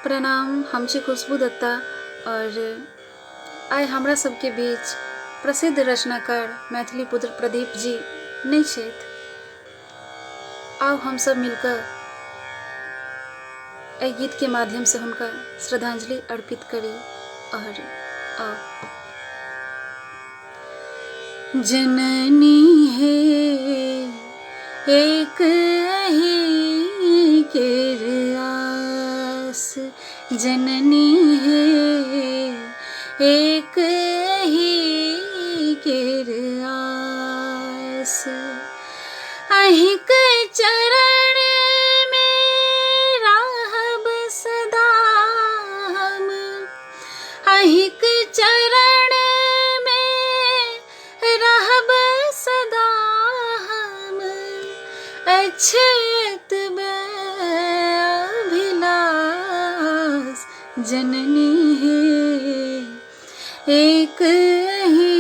प्रणाम। हम छी खुशबू दत्ता और आइ हमरा सबके बीच प्रसिद्ध रचनाकार मैथिली पुत्र प्रदीप जी नहि छथि। आउ हम सब मिलकऽ एहि गीतके माध्यमसँ हुनका श्रद्धांजलि अर्पित करी और आउ। जननी हे एक अही केर आस, जननी हे एक अही केर आस। अहिक चरण में रहब सदा हम, अहिक चरण में रहब सदा हम। अच्छत अभिलाष, जननी हे एक अही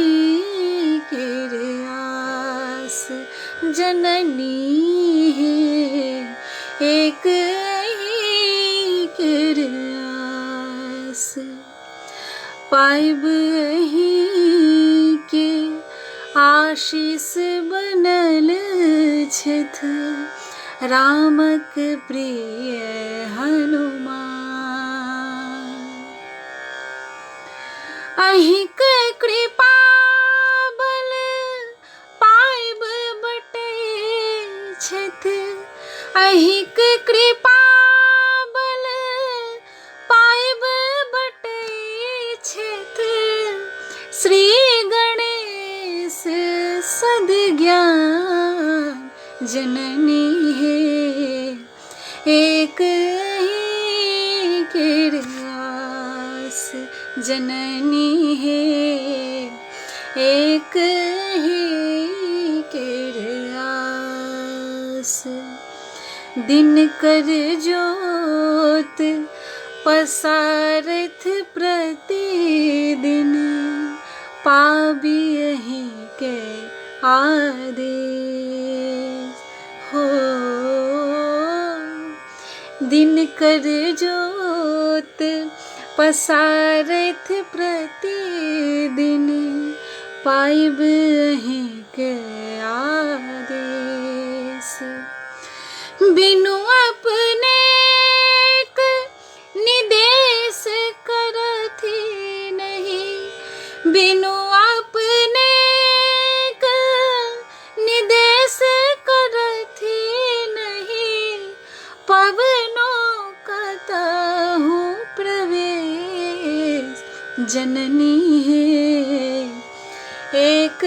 केर आस, जननी हे एक अही केर आस। पाइब अही के आशीष बनल छथि रामक प्रिय हनुमान। अहिक कृपा बल पाइब बटै छथि, अहिक कृपा बल पाइब बटै छथि श्री गणेश सदज्ञान। जननी हे एक अहीं केर आस, जननी हे एक अहीं केर आस। दिन कर जोत पसारथ प्रतिदिन, पाबी अहीं के आदेश हो। दिन कर जोत पसारथ प्रतिदिन, पाइब अहीं के आदेश। बिनु अपने निदेश करथि नहीं, बिनु अपने निदेश करथि नहीं, पवनो कतहु प्रवेश। जननी हे एक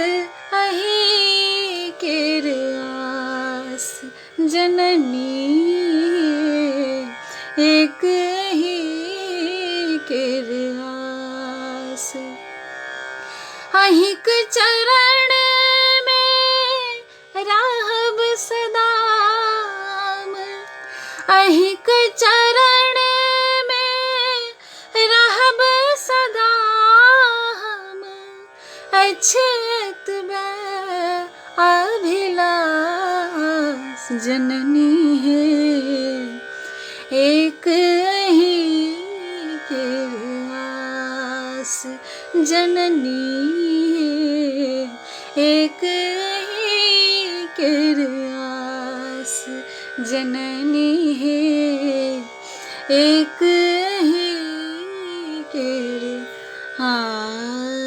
अही केर आस, जननी एक अही केर आस। अहिक चरण में रहब सदा, अहिक चरण में रहब सदा हम। अच्छत अभिलाष, जननी हे एक अही केर आस, जननी हे एक अही केर आस, जननी हे एक अही केर आस।